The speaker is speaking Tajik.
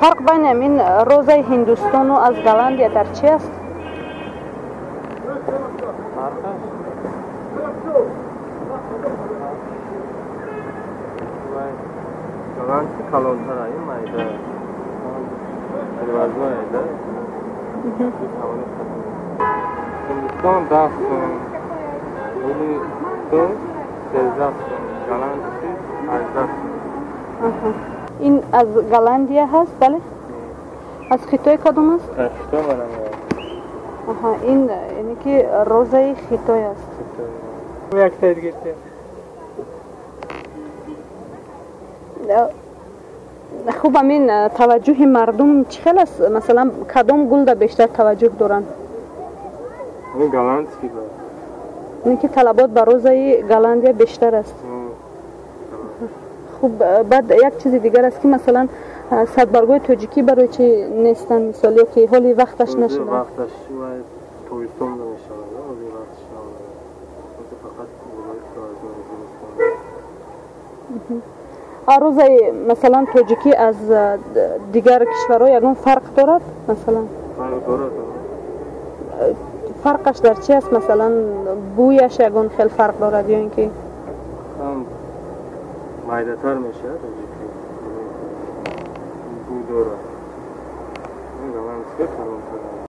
Фарқ байни ҳамин розаи Ҳиндустону аз Голландия дар чи аст? Фарқаш? Голландси калонтара, ин майда. Привозная, да? Ҳиндустон 10 сум, или ту 13 сум, голландси 18 сум. Ин аз Голландия ҳаст, бале? Аз Хитой кадом аст? Аз Хитой манам. Аҳа, ин яъне ки розаи Хитой аст. Як сайд гирифтем. Хуб, ҳамин таваҷҷӯҳи мардум чӣ хел аст? Масалан, кадом гулда бештар таваҷҷӯҳ доранд? Голландский. Яъне ки талабот ба розаи Голландия бештар аст. Хуб, баъд як чизи дигар аст, ки масалан садбаргҳои тоҷикӣ барои чӣ нестанд, мисол, ё ки ҳоли вақташ нашуда? Вақташ тобистон намешавад, ҳоли вақташ фақат. Розаи, масалан, тоҷикӣ аз дигар кишварҳо ягон фарқ дорад, масалан? Фарқ дорад. Фарқаш дар чи аст? Масалан, бӯяш ягон хел фарқ дорад ё ин ки? Майдатар мешавад, тоҷикӣ бӯ дорад, голландская калонтар.